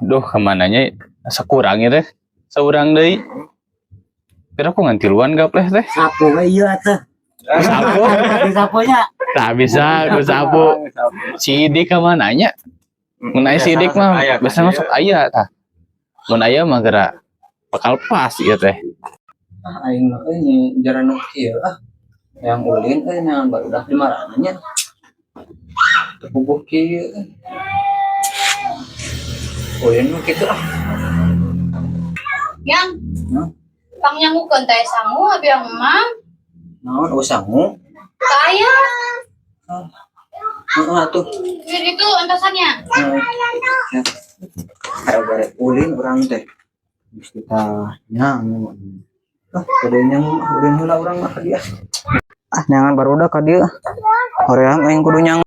Duh, kemananya asa kurang ya teh. Saurang deui. Kira aku ngan tiluan gapleh teh. Sapu we ieu atuh. Sapu. Di sapunya. Tak bisa ku sapu. Si Idik kemananya? Mun aya si Idik mah Aya, biasa masuk aya tah. Mun aya mah geura bakal pas ieu teh. Ah, aing mah euy jaran nu kieu ah. Yang ulin euy ngan barudak di marana nya. Teu puguh kieu euy. Ulin mah kitu ah. Yang Hah? Pangnyangukeun teh sangu abi yang emang. Naon, oh, sangu? Kaya. Heeh atuh. Biar itu antosannya. Heeh. Ya. Ayo bare ulin urang teh. Geus kita nyangu. Ah, kudu nyangu mah ulin heula urang mah ka dieu. Ah, neangan barudak ka dieu. Hoream aing kudu nyangu.